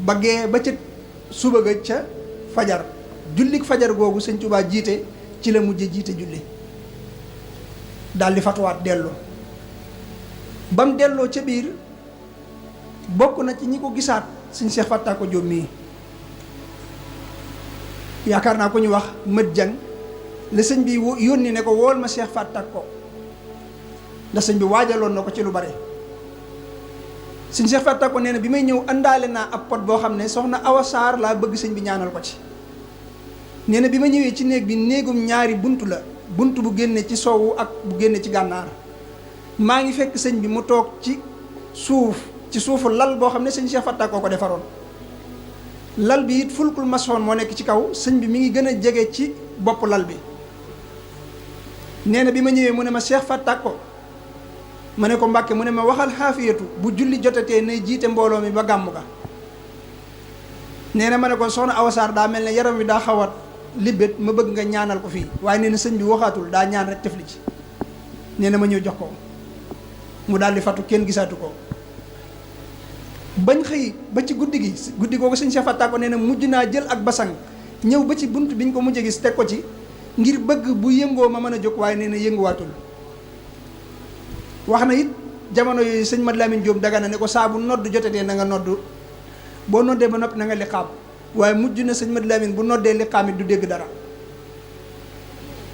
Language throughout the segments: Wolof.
baggee ba ca suba ga ca fajar jullik fajar googu sëñ Tuubaa jiite ci la mujje jiite julli daldi fatuwaat dellu ba mu delloo ca biir bokk na ci ñi ko gisaat sëñ Cheikh Fatta ko Jóob mii yaakaar naa ko ñu wax mët jang la sëñ bi yónni ne ko wool ma Cheikh Fatta ko ndax sëñ bi waajaloon na ko ci lu bare sëñ Cheikh Fatta ko nee na bi may ñëw àndaale naa ab pot boo xam ne soxna Awa Saar laa bëgg sëñ bi ñaanal ko ci nee na bi ma ñëwee ci néeg bi néegum ñaari bunt la bunt bu génne ci soowu ak bu génne ci gànnaar maa ngi fekk sëñ bi mu toog ci suufu lal boo xam ne sëñ Cheikh Fatta ko defaroon lal bi it fulkul masoon moo nekk ci kaw sëñ bi mi ngi gën a jege ci bopp lal bi nee na bi ma ñëwee mu ne ma Cheikh Fatta ko ma ne ko Mbàkke mu ne ma waxal xaafiyatu bu julli jotatee nay jiite mbooloo mi ba gàmm ga nee na ma ne ko soxna Awa Saar daa mel ne yaram wi daa xawat libbét ma bëgg nga ñaanal ko fii waaye nee na sëñ bi waxaatul daa ñaan rek tefli ci nee na ma ñëw jox ko mu daal di fatu kenn gisaatu ko bañ xëy ba ci guddi googu sëñ Cheikh Fatta ko nee na mujj naa jël ak basang ñëw ba ci bunt biñ ko mujj gis teg ko ci ngir bëgg bu yëngoo ma mën a jóg waaye nee na yënguwaatul wax na it jamono yooyu sëñ Mad Lamin Jóob Dagana ne ko saa bu nodd jotatee na nga nodd boo noddee ba noppi na nga liqaam waaye mujj na sëñ Mad Lamin bu noddee liqaam it du dégg dara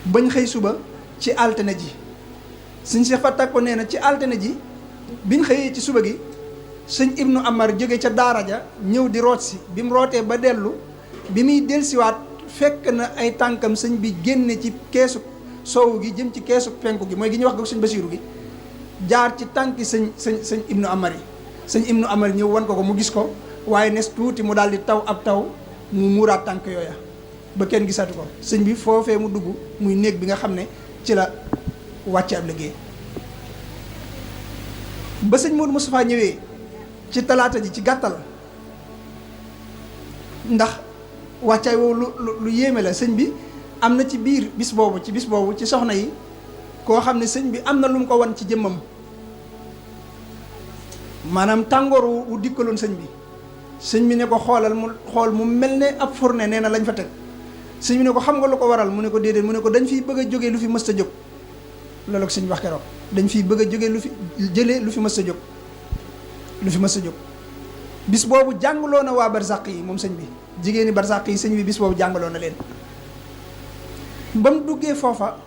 bañ xëy suba ci altine ji sëñ Cheikh Fatta ko nee na ci altine ji biñ xëyee ci suba gi sëñ Ibnu Amar jóge ca daara ja ñëw di root si bi mu rootee ba dellu bi muy delsiwaat fekk na ay tànkam sëñ bi génne ci keesu soowu gi jëm ci keesu penku gi mooy gi ñuy wax ko sëñ Basiiru gi jaar ci tànki sëñ Ibnu Amar yi sëñ Ibnu Amar ñëw wan ko mu gis ko waaye nes tuuti mu daal di taw ab taw mu muuraat tànk yooya ba kenn gisatu ko sëñ bi foofee mu dugg muy néeg bi nga xam ne ci la wàcce ab liggéey ba sëñ Modou Moustapha ñëwee ci talaata ji ci gàttal ndax wàccaay woowu lu yéeme la sëñ bi am na ci biir bis boobu ci soxna yi koo xam ne sëñ bi am na lu mu ko wan ci jëmmam maanaam tàngoor wu dikkaloon sëñ bi ne ko xoolal mu xool mu mel ne ab fourne nee na lañ fa teg sëñ bi ne ko xam nga lu ko waral mu ne ko déedéet mu ne ko dañ fiy bëgg a jógee lu fi mës a jóg loolu ak sëñ wax keroog dañ fiy bëgg a jógee lu fi mës a jóg bis boobu jàngaloo na waa barsàq yi moom sëñ bi jigéeni barsàq yi sëñ bi bis boobu jàngaloo na leen ba mu duggee foofa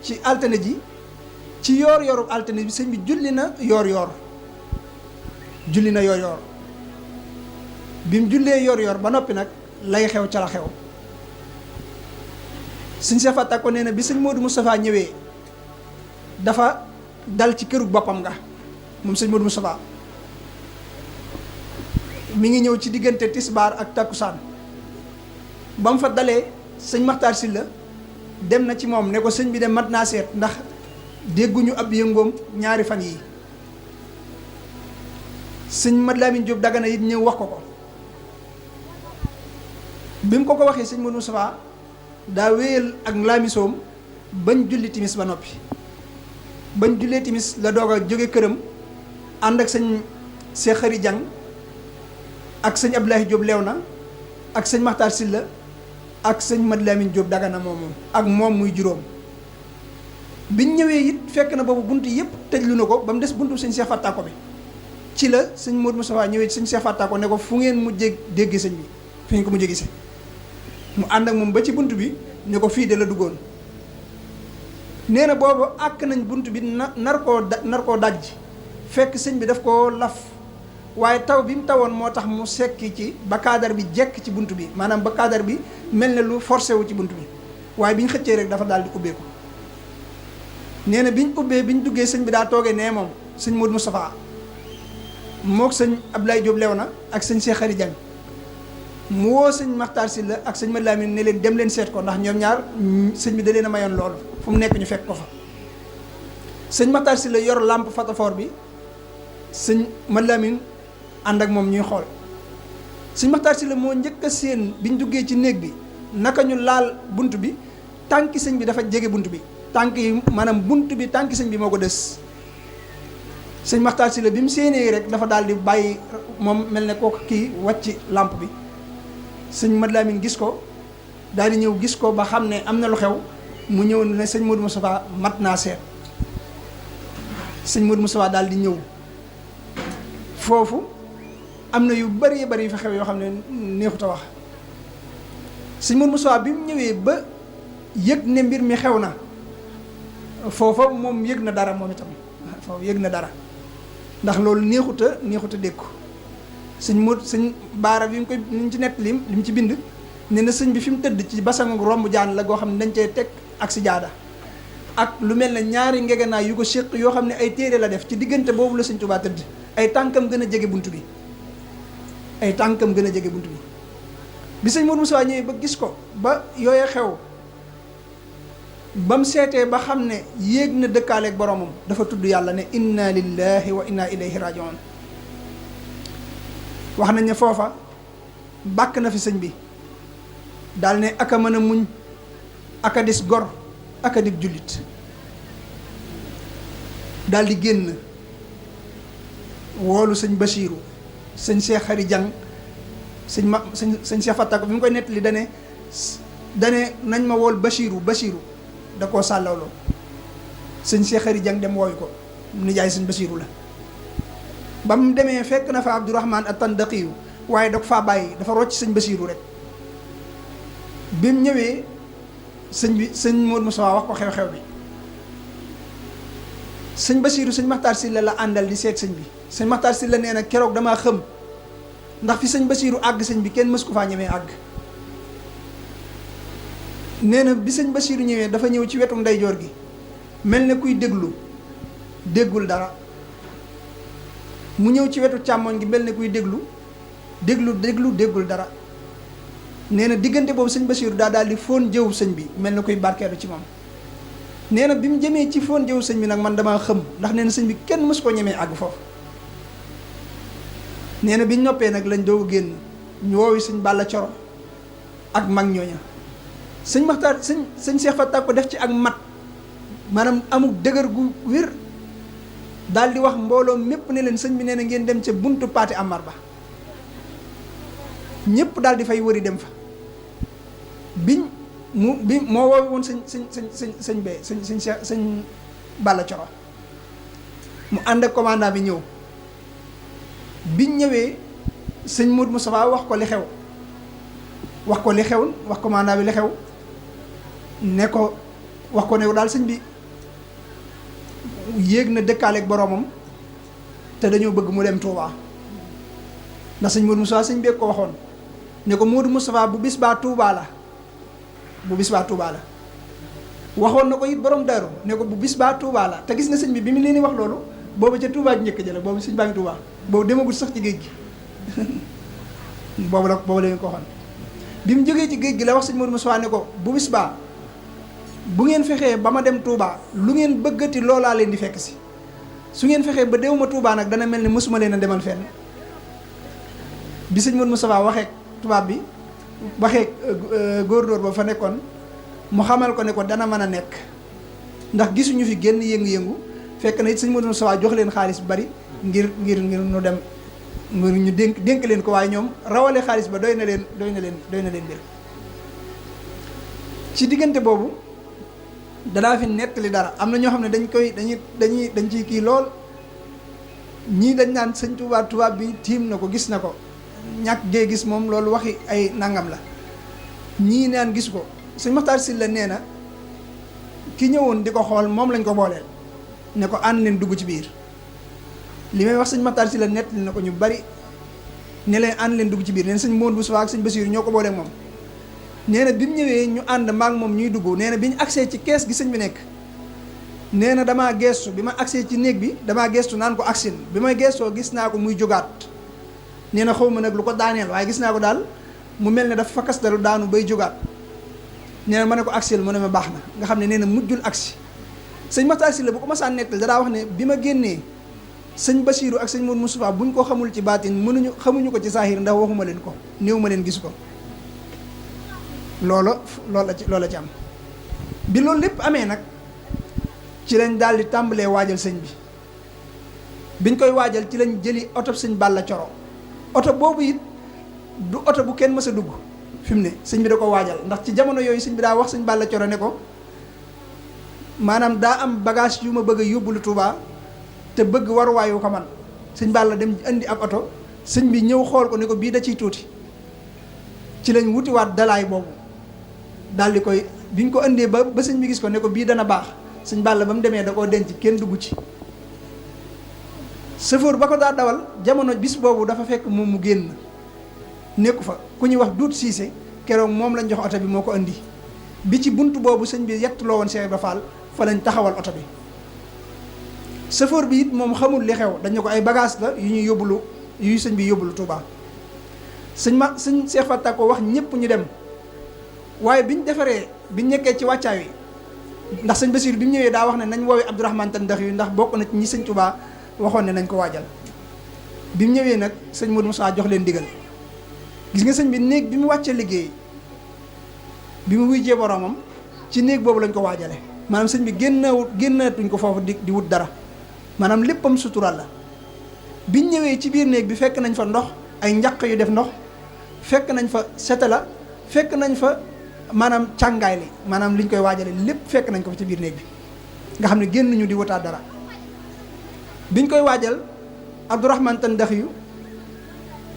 ci altine ji ci yoor altine bi sëñ bi julli na yoor bi mu jullee yoor ba noppi nag lay xew ca la xew sëñ Cheikh Fatta ko nee na bi sëñ Modou Moustapha ñëwee dafa dal ci këru boppam nga moom sëñ Modou Moustapha mi ngi ñëw ci diggante tisbaar ak takkusaan ba mu fa dalee sëñ Maxtaar Silla dem na ci moom ne ko sëñ bi de mat naa seet ndax dégguñu ab yëngoom ñaari fan yi sëñ Mad Lamin Jóob Dagana it ñëw wax ko bi mu ko waxee sëñ Modou Moustapha daa wéyal ak laamisoom bañ julli timis ba noppi bañ jullee timis la doog a jóge këram ànd ak sëñ Cheikh Xari Jang ak sëñ Abdoulaye Diop Léona ak sëñ Maxtaar Silla ak sëñ Mad Lamin Jóob Dagana moomu ak moom muy juróom biñ ñëwee it fekk na boobu bunt yëpp tëjlu na ko ba mu des buntu sëñ Cheikh Fatta ko bi ci la sëñ Modou Moustapha ñëwee sëñ Cheikh Fatta ko ne ko fu ngeen mujjee dégg sëñ bi fi ngeen ko mujjee gisee mu ànd ak moom ba ci bunt bi ne ko fii de la duggoon nee na boobu àkk nañ bunt bi nar koo daj fekk sëñ bi daf koo laf waaye taw bi mu tawoon moo tax mu sekki ci ba kaadar bi jekk ci bunt bi maanaam ba kaadar bi mel ne lu forcé wu ci bunt bi waaye bi ñu xëccee rek dafa daal di ubbeeku nee na bi ñu duggee sëñ bi daa toogee nee moom sëñ Modou Moustapha mook sëñ Abdoulaye Diop Léona ak sëñ Cheikh Xari Jang mu woo sëñ Maxtaar Silla ak sëñ Mad Lamin ne leen dem leen seet ko ndax ñoom ñaar sëñ bi da leen a mayoon loolu fu mu nekk ñu fekk ko fa sëñ Maxtaar Silla yor lampe fatafoor bi sëñ Mad Lamin ànd ak moom ñuy xool sëñ Maxtaar Silla moo njëkk a séen biñ duggee ci néeg bi naka ñu laal bunt bi tànki sëñ bi dafa jege bunt bi tànk yi maanaam bunt bi tànki sëñ bi moo ko des sëñ Maxtaar Sylla bi mu séenee rek dafa daal di bàyyi moom mel ne kooku kii wàcc lampe bi. sëñ Mad Lamin gis ko daal di ñëw gis ko ba xam ne am na lu xew mu ñëw ne sëñ Modou Moustapha mat naa seet. sëñ Modou Moustapha daal di ñëw foofu am na yu bari yu fa xew yoo xam ne neexut a wax. sëñ Modou Moustapha bi mu ñëwee ba yëg ne mbir mi xew na foofa moom yëg na dara moom itam foofu yëg na dara ndax loolu neexut a dégg ko. sëñ baara bi mu koy ni ci nett li mu ci bind ne na sëñ bi fi mu tëdd ci basangu romb jaan la goo xam ne dañ cee teg ak si jaada ak lu mel ne ñaari ngegenaay yu ko séq yoo xam ne ay téere la def ci diggante boobu la sëñ Tuubaa tëdd ay tànkam gën a jege bunt bi bi sëñ Modou Moussa ñëwee ba gis ko ba yooye xew ba mu seetee ba xam ne yéeg na dëkkaaleeg boromam dafa tudd yàlla ne inna lillahi wa inna ilayhi rajiun. wax nañ ne foofa bàkk na fi sëñ bi daal ne aka mën a muñ aka dis gor aka dig jullit daal di génn woolu sëñ Basiiru sëñ Cheikh Xari Jang sëñ Cheikh Fatta ko bi mu koy nettali dane nañ ma wool Basiiru da koo sàllawloo sëñ Cheikh Xari Jang dem wooyu ko nijaay sëñ Basiiru la ba mu demee fekk na fa Abdourahman at-Tandaqiyu waaye da ko faa bàyyi dafa rocc sëñ Basiiru rek bi mu ñëwee sëñ Modou Moussa wax ko xew-xew bi sëñ Basiiru sëñ Maxtaar Sylla la àndal di seet sëñ bi sëñ Maxtaar Sylla nee na keroog damaa xëm ndax fi sëñ Basiiru àgg sëñ bi kenn mës ko faa ñemee àgg. nee na bi sëñ Basiiru ñëwee dafa ñëw ci wetu ndeyjoor gi mel ne kuy déggul dara. mu ñëw ci wetu càmmoñ gi mel ne kuy déggul dara nee na diggante boobu sëñ Basiiru daal di fóon jëw sëñ bi mel na kuy barkeelu ci moom. nee na bi mu jëmee ci fóon jëw sëñ bi nag man damaa xëm ndax nee na sëñ bi kenn mës koo ñemee àgg foofu. nee na biñ noppee nag lañ doog a génn ñu woowi sëñ Balla Coro ak mag ñooña sëñ Maxtaar sëñ Cheikh Fatta ko def ci ak mat maanaam amul dëgër gu wér. daal di wax mbooloo mépp ne leen sëñ bi nee na ngeen dem ca buntu paati amar ba ñëpp daal di fay wëri dem fa bi moo woowe woon sëñ Balla Coro mu ànd ak commandant bi ñëw biñ ñëwee sëñ Modou Moustapha wax ko li xew wax commandant bi li xew ne ko wax ko ne daal sëñ bi yéeg na dëkkaaleeg boroomam te dañoo bëgg mu dem Touba ndax sëñ Modou Moustapha sëñ beeg ko waxoon ne ko Modou Moustapha bu bis baa Touba la waxoon na ko it borom Daaru ne ko bu bis baa Touba la te gis nga sëñ bi mu leen di wax loolu boobu ca Touba ji njëkk jëla boobu sëñ baa ngi Touba boobu demagul sax ci géej gi boobu la leen ko waxoon bi mu jógee ci géej gi la wax sëñ Modou Moustapha ne ko bu bis baa bu ngeen fexee ba ma dem Touba lu ngeen bëggati loolaa leen di fekk si su ngeen fexee ba déwuma Touba nag dana mel ni mësuma leen a demal fenn bi sëñ Modou Moustapha waxee tubaab bi waxee góor-góor ba fa nekkoon mu xamal ko ne ko dana mën a nekk ndax gisuñu fi génn yëngu-yëngu fekk na it sëñ Modou Moustapha jox leen xaalis bu bari ngir nu dem ngir ñu dénk leen ko waaye ñoom rawale xaalis ba doy na leen mbir ci diggante boobu danaa fi nettali dara am na ñoo xam ne dañ ciy kii lool ñii dañ naan sëñ tubaab bi tiim na ko gis na ko ñàkk gee gis moom loolu waxi ay nangam la ñii naan gis ko sëñ Maxtaar Sylla nee na ki ñëwoon di ko xool moom lañ ko booleel ne ko ànd leen dugg ci biir li may wax sëñ Maxtaar Sylla nettali na ko ñu bari ne leen ànd leen dugg ci biir nee na sëñ Modou Moustapha ak sëñ Basiiru ñoo ko booleeg moom nee na bi mu ñëwee ñu ànd maak moom ñuy dugg nee na bi ñu agsee ci kees gi sëñ bi nekk nee na damaa geestu bi ma agsee ci néeg bi damaa geestu naan ko agsil bi may geestoo gis naa ko muy jógaat nee na xaw ma nag lu ko daaneel waaye gis naa ko daal mu mel ne dafa fakkastalu daanu bay jógaat nee na ma ne ko agsil mu ne ma baax na nga xam ne nee na mujjul agsi sëñ Maxtaar Sylla bu ko masaan nettal dadaa wax ne bi ma génnee sëñ Basiiru ak sëñ Modou Moustapha buñ ko xamul ci baatin xamuñu ko ci saahir ndax waxuma leen ko néew ma leen gis ko loola ci am bi loolu lépp amee nag ci lañ daal di tàmbalee waajal sëñ bi biñ koy waajal ci lañ jëli oto sëñ Balla Coro. oto boobu it du oto bu kenn mës a dugg fi mu ne sëñ bi da ko waajal ndax ci jamono yooyu sëñ bi daa wax sëñ Balla Coro ne ko maanaam daa am bagage yu ma bëgg a yóbbulu Touba te bëgg waruwaayu ko man sëñ Balla dem indi ab oto sëñ bi ñëw xool ko ne ko bii da ciy tuuti ci lañ wutiwaat dalaay boobu daal di koy biñ ko indee ba sëñ bi gis ko ne ko bii dana baax sëñ Balla ba mu demee da koo denc kenn dugg ci. chauffeur ba ko daa dawal jamono bis boobu dafa fekk moom mu génn nekku fa ku ñuy wax duut siise keroog moom lañ jox oto bi moo ko indi bi ci bunt boobu sëñ bi yettuloo woon Cheikh Ibra Fall fa lañ taxawal oto bi. chauffeur bi it moom xamul li xew dañ ne ko ay bagage la yu ñuy yóbbulu yu sëñ bi yóbbulu Touba sëñ Cheikh Fatta ko wax ñëpp ñu dem waaye biñ defaree biñ nekkee ci wàccaay wi ndax sëñ Basiir bi mu ñëwee daa wax ne nañ woowee Abdourahmane Tan ndax yu ndax bokk na ci ñi sëñ Touba waxoon ne nañ ko waajal bi mu ñëwee nag sëñ Modou Moussa jox leen digal gis nga sëñ bi néeg bi mu wàccee liggéey bi mu wujjee boromam ci néeg boobu lañ ko waajale maanaam sëñ bi génnaatuñ ko foofu di wut dara maanaam léppam sutural la biñ ñëwee ci biir néeg bi fekk nañ fa ndox ay njaq yu def ndox fekk nañ fa setala fekk nañ fa maanaam càngaay li maanaam liñ koy waajale lépp fekk nañ ko fa ci biir néeg bi nga xam ne génn ñu di wutaat dara biñ koy waajal Abdourahmane Tan Daxiyu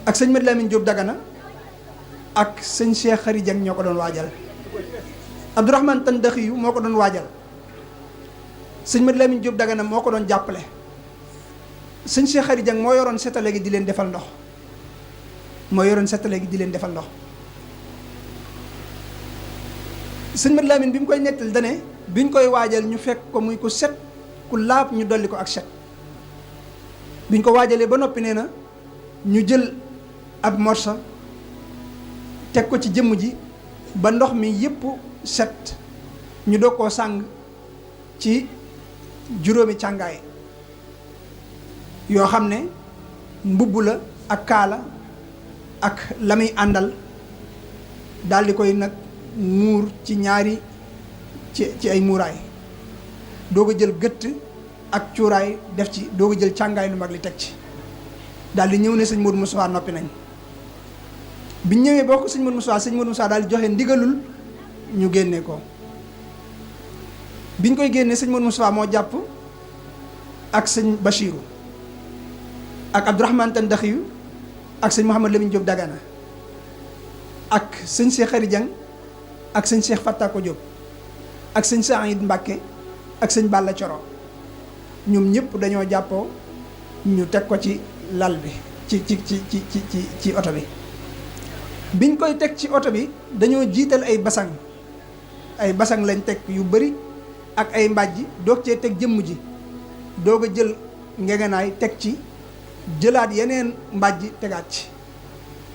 ak sëñ Mad Lamine Diop Dagana ak sëñ Cheikh Khary Dieng ñoo ko doon waajal Abdourahmane Tan Daxiyu moo ko doon waajal sëñ Mad Lamine Diop Dagana moo ko doon jàppale sëñ Cheikh Khary Dieng moo yoroon setale gi di leen defal ndox sëñ Mad Lamine bi mu koy nettal dane biñ koy waajal ñu fekk ko muy ku set ku laab ñu dolli ko ak set biñ ko waajalee ba noppi nee na ñu jël ab morsa teg ko ci jëmm ji ba ndox mi yépp set ñu doog koo sàng ci juróomi càngaay yoo xam ne mbubb la ak kaala ak la muy àndal daldi koy nag muur ci ñaari ci ay muuraay doog a jël gëtt ak cuuraay def ci doog a jël càngaay lu mag li teg ci daal di ñëw ne sëñ Modou Moussa noppi nañ biñ ñëwee boo ko sëñ Modou Moussa daal di joxe ndigalul ñu génne ko biñ koy génnee sëñ Modou Moussa moo jàpp ak sëñ Bachirou ak Abdourahmane Tan Daxiyu ak sëñ Mouhamad Lamine Diop Dagana ak sëñ Cheikh Khary Dieng ak sëñ Cheikh Fattako Diop ak sëñ Saïd Mbacke ak sëñ Balla Coro ñoom ñëpp dañoo jàppoo ñu teg ko ci lal bi ci oto bi biñ koy teg ci oto bi dañoo jiital ay basang lañ teg yu bari ak ay mbàjj doog cee teg jëmm ji doog a jël ngegenaay teg ci jëlaat yeneen mbàjj tegaat ci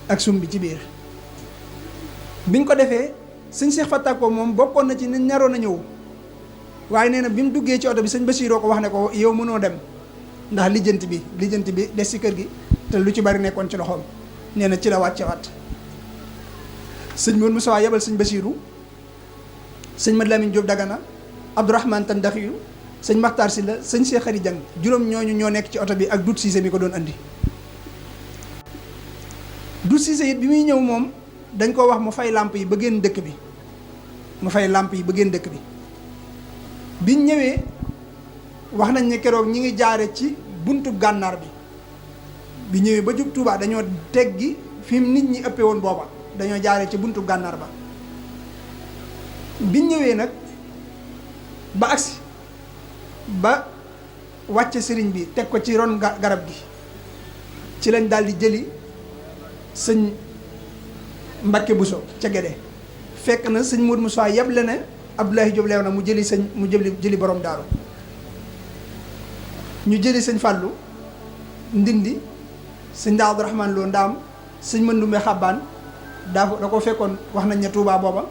ak sum bi ci biir biñ ko defee sëñ Cheikh Fattako moom bokkoon na ci ni ñaroon a ñëw waaye nee na bi mu duggee ci oto bi sëñ Bassiroo ko wax ne ko yow mënoo dem ndax lijjanti bi des ci kër gi te lu ci bari nekkoon ci loxoom nee na ci la wàccewaat sëñ Modou Moussa yebal sëñ Bassirou sëñ Mad Lamine Diop Dagana Abdourahmane Tan Daxiyu sëñ Makhtar Sylla sëñ Cheikh Khary Dieng juróom ñooñu ñoo nekk ci oto bi ak Dut Cissé mi ko doon andi Dut Cissé it bi muy ñëw moom dañ ko wax mu fay làmp yi ba génn dëkk bi biñ ñëwee wax nañ ne keroog ñi ngi jaare ci buntu gànnaar bi ñëwee ba jub Touba dañoo teggi fi mu nit ñi ëppee woon booba dañoo jaare ci buntu gànnaar ba biñ ñëwee nag ba agsi ba wàcce sëriñ bi teg ko ci ron garab gi ci lañ daal di jëli sëñ Mbakke Buso ca Gédé fekk na sëñ Modou Moussa yeble ne Abdoulaye Diop leew na mu jëli borom daaru ñu jëli sëñ Fàllu ndindi sëñ daa Abdourahmane Lo ndaam sëñ Mandumbe Xabbaan da ko fekkoon wax nañ ne Touba booba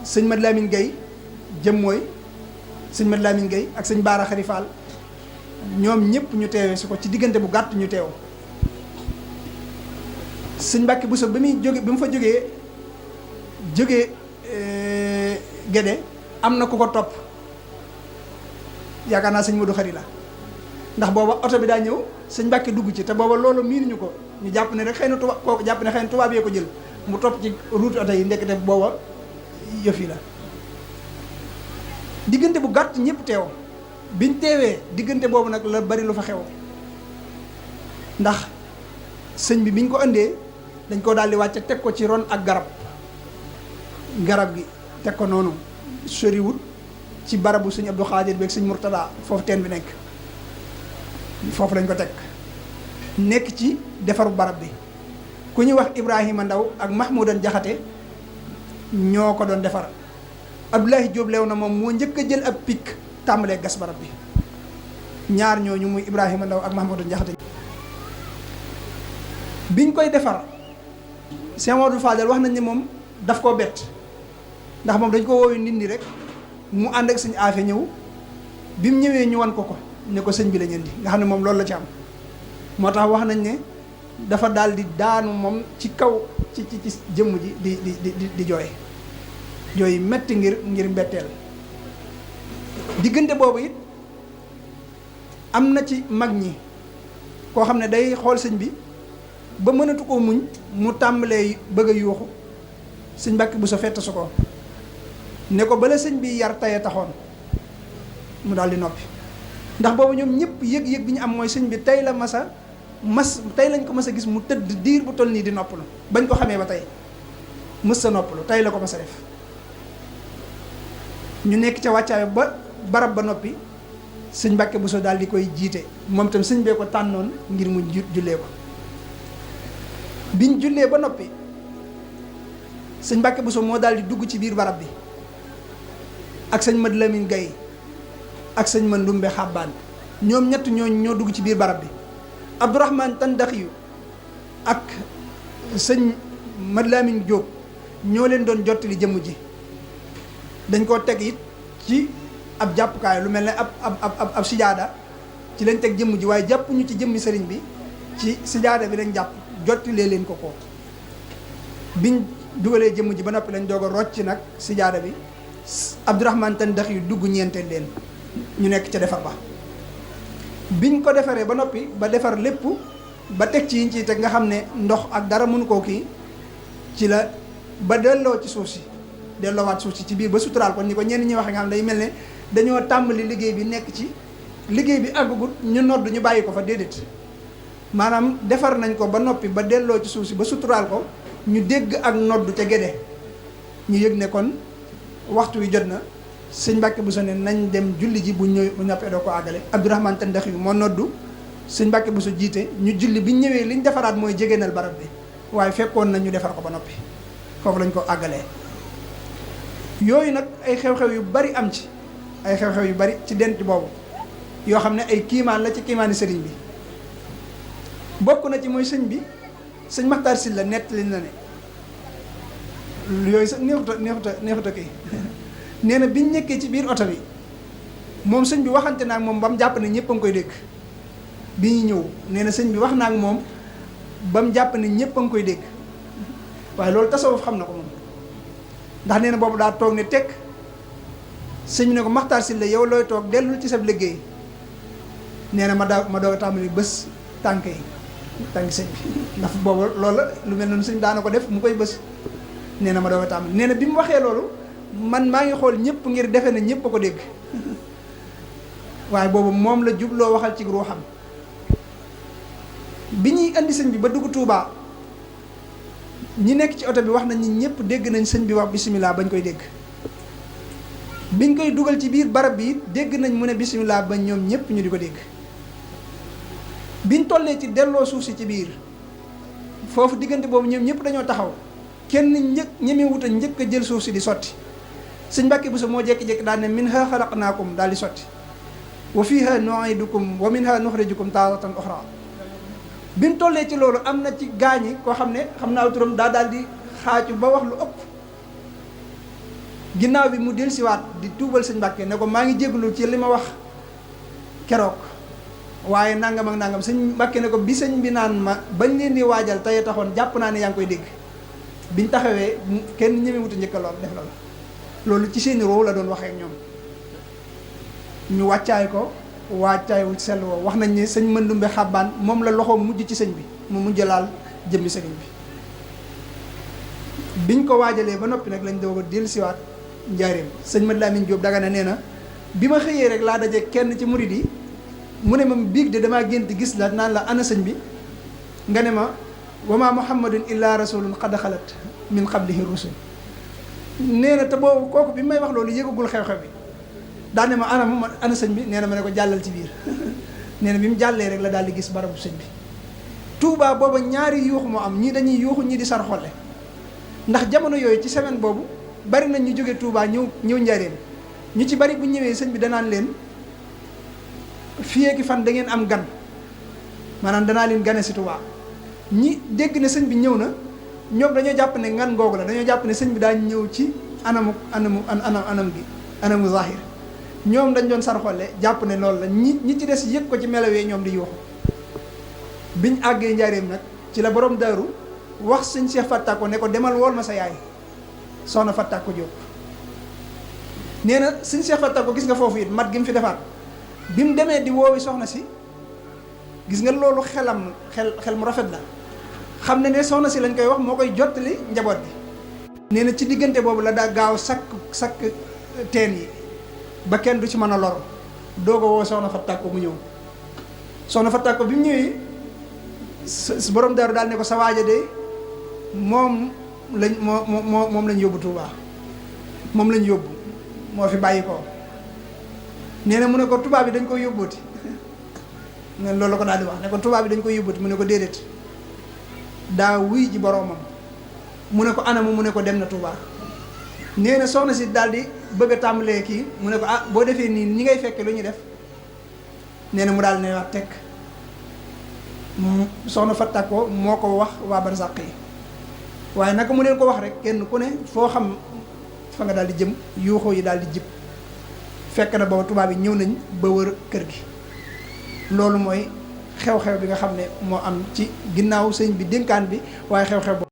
sëñ Mad Lamine Gueye jëm mooy sëñ Mad Lamine Gueye ak sëñ Baara Xari Fall ñoom ñëpp ñu teewee si ko ci diggante bu gàtt ñu teew sëñ Mbàkke Buso bi mu fa jógee Gédé am na ku ko topp yaakaar naa sëñ Modou Xari la ndax booba oto bi daa ñëw sëñ Mbàkke dugg ci te booba loolu miinuñu ko ñu jàpp ne rek xëy na tubaab kooku jàpp ne xëy na tubaab yee ko jël mu topp ci route oto yi ndekete booba yëf yi la diggante bu gàtt ñëpp teew biñ teewee diggante boobu nag la bari lu fa xew ndax sëñ bi biñ ko indee dañ ko daal di wàcce teg ko ci ron ak garab gi teg ko noonu soriwut ci barabu sëñ Abdou Khadir beeg sëñ Murtada foofu teen bi nekk foofu lañ ko teg nekk ci defaru barab bi ku ñuy wax Ibrahima Ndaw ak Mahmoudan Jaxate ñoo ko doon defar Abdoulaye Diop leew na moom moo njëkk a jël ab pik tàmbalee gas barab bi ñaar ñooñu muy Ibrahima Ndaw ak Mahmoudan Jaxate biñ koy defar Cheikh Mamadou Fadel wax nañ ne moom daf koo bett ndax moom dañ ko woowee nit ñi rek mu ànd ak sëñ Afe ñëw bi mu ñëwee ñu wan ko ne ko sëñ bi lañ indi nga xam ne moom loolu la ci am moo tax wax nañ ne dafa daal di daanu moom ci kaw ci jëmm ji di jooy metti ngir mbetteel diggante boobu it am na ci mag ñi koo xam ne day xool sëñ bi ba mënatu koo muñ mu tàmbalee bëgg a yuuxu sëñ Mbàkke bu sa fett su ko ne ko bala sëñ bi yar taye taxoon mu daal di noppi ndax boobu ñoom ñëpp yëg-yëg bi ñu am mooy sëñ bi tey lañ ko mas a gis mu tëdd diir bu toll nii di noppalu bañ ko xamee ba tey mës sa noppalu tey la ko mas a def ñu nekk ca wàccaay ba barab ba noppi sëñ Mbàkke bu so daal di koy jiite moom itam sëñ bee ko tànnoon ngir mu jullee ko biñ jullee ba noppi sëñ Mbàkke Buso moo daal di dugg ci biir barab bi ak sëñ Mad Lamin Gay ak sëñ Ma Ndumbe Xabbaan ñoom ñett ñoo dugg ci biir barab bi Abdourahman Tandaxiyu ak sëñ Mad Lamin Jóob ñoo leen doon jottali jëmm ji dañ koo teg it ci ab jàppukaay lu mel ne ab sijaada ci lañ teg jëmm ji waaye jàppuñu ci jëmmi sëriñ bi ci sijaada bi lañ jàpp jottilee leen ko biñ dugalee jëmm ji ba noppi lañ doog a rocc nag sijaada bi Abdourahman Tandax yu dugg ñeenteel leen ñu nekk ca defar ba biñ ko defaree ba noppi ba defar lépp ba teg ci yiñ ciy teg nga xam ne ndox ak dara mënu koo kii ci la ba delloo ci suuf si delloowaat suuf si ci biir ba suturaal ko ni ko ñenn ñi waxe nga xam ne day mel ne dañoo tàmbali liggéey bi nekk ci liggéey bi àggagut ñu nodd ñu bàyyi ko fa déedéet maanaam defar nañ ko ba noppi ba delloo ci suuf si ba suturaal ko ñu dégg ak nodd ca géde ñu yëg ne kon waxtu wi jot na sëñ Mbàkke Buso ne nañ dem julli ji bu ñoppee doo ko àggale Abdourahman Tandax yu moo noddu sëñ Mbàkke Buso jiite ñu julli bi ñëwee liñ defaraat mooy jegéenal barab bi waaye fekkoon na ñu defar ko ba noppi foofu lañ ko àggalee yooyu nag ay xew-xew yu bari am ci ay xew-xew yu bari ci denc boobu yoo xam ne ay kiimaan la ci kiimaani sëriñ bi bokk na ci mooy sëñ bi sëñ Maxtaar Sylla nettali na ne yooyu sax neexuta kii nee na biñ nekkee ci biir oto bi moom sëñ bi waxante naa ak moom ba mu jàpp ne ñëpp a ngi koy dégg bi ñu ñëw nee na sëñ bi wax naa ak moom ba mu jàpp ne ñëpp a ngi koy dégg waaye loolu tasawuf xam na ko moom ndax nee na boobu daa toog ne tekk sëñ bi ne ko Maxtaar Sylla yow looy toog dellul ci sab liggéey nee na ma doog a tàmbali bés tànk sëñ bi ndax boobu loolu lu mel noonu sëñ daana ko def mu koy bés nee na ma doog a tàmbali nee na bi mu waxee loolu man maa ngi xool ñëpp ngir defe ne ñëpp a ko dégg waaye boobu moom la jubloo waxal ci ruuxam bi ñuy indi sëñ bi ba dugg Touba ñi nekk ci oto bi wax nañ ni ñëpp dégg nañ sëñ bi wax bisimilah bañ koy dégg biñ koy dugal ci biir barab bi dégg nañ mu ne bisimilah bañ ñoom ñëpp ñu di ko dégg biñ tollee ci delloo suuf si ci biir foofu diggante boobu ñoom ñëpp dañoo taxaw kenn ñeme wut a njëkk a jël suuf si di sotti sëñ Mbàkke Buso moo jékki-jékki daal ne minha xalaqnaakum daal di sotti wa fiha nu'idukum wa minha nuxrijukum taaratan uxra biñ tollee ci loolu am na ci gaañi koo xam ne xam naa turam daal di xaaju ba wax lu ëpp ginnaaw bi mu dellusiwaat di tuubal sëñ Mbàkke ne ko maa ngi jégalu ci li ma wax keroog waaye nangam ak nangam sëñ Mbàkke ne ko bi sëñ bi naan ma bañ leen di waajal tey taxoon jàpp naa ne yaa ngi koy dégg biñ taxawee kenn ñeme wuta njëkka lool def loolu ci seeni roow la doon waxee ak ñoom ñu wàccaay ko waajtaay wu sell woo wax nañ ne sëñ Mandumbe Xabbaan moom la loxoom mujj ci sëñ bi mu mujj laal jëmmi sëriñ bi. biñ ko waajalee ba noppi nag lañ doog a dellusiwaat njaareem. sëñ Mad Lamin Jóob Dagana nee na bi ma xëyee rek laa daje kenn ci murid yi mu ne ma biig de damaa gént gis la naan la ana sëñ bi nga ne ma wa ma muhammadun illa rasulun qad xalat min qablihi rusul. nee na te boobu kooku bi may wax loolu yëgagul xew-xew bi daane ma ana sëñ bi nee na ma ne ko jàllal ci biir nee na bi mu jàllee rek la daal di gis barabu sëñ bi. Touba booba ñaari yuuxu moo am ñii dañuy yuuxu ñii di sar xolle ndax jamono yooyu ci semaine boobu bari nañ ñu jóge Touba ñëw njaareem ñu ci bari bu ñëwee sëñ bi danaan leen fii ki fan da ngeen am gan maanaam danaa leen gane si Touba. ñi dégg ne sëñ bi ñëw na ñoom dañoo jàpp ne ngan googu la dañoo jàpp ne sëñ bi daa ñëw ci anam gi anamu zahir ñoom dañ doon sar xolle jàpp ne loolu la ñi ci des yëg ko ci melawee ñoom di yuuxu. biñ àggee njaareem nag ci la borom daaru wax sëñ Cheikh Fattako ne ko demal wool ma sa yaay soxna Fattako Jóob. nee na sëñ Cheikh Fattako gis nga foofu it mat gi mu fi defaat bi mu demee di woowi soxna si gis nga loolu xel mu rafet la xam ne soxna si lañ koy wax moo koy jottali njaboot bi. nee na ci diggante boobu la daa gaaw sakk teen yi ba kenn du ci mën a lor doog a woo soxna Fattako mu ñëw. soxna Fattako bi mu ñëwee borom daaru daal ne ko sa waaja de moom lañ yóbbu Touba moom lañ yóbbu moo fi bàyyi ko. nee na mu ne ko tubaab bi dañ koy yóbbuti ne loolu la ko daal di wax ne ko tubaab bi dañ koy yóbbuti mu ne ko déedéet daa wuy ji boroomam. mu ne ko anamu mu ne ko dem na Touba. nee na soxna si daal di bëgg a tàmbalee kii mu ne ko boo defee nii ñi ngay fekke lu ñuy def. nee na mu daal ne wax tekk soxna Fattako moo ko wax waa barsàq yi waaye naka mu leen ko wax rek kenn ku ne foo xam fa nga daal di jëm yuuxoo yi daal di jib fekk na booba tubaab yi ñëw nañ ba wër kër gi. loolu mooy xew-xew bi nga xam ne moo am ci ginnaaw sëñ bi dénkaan bi waaye xew-xew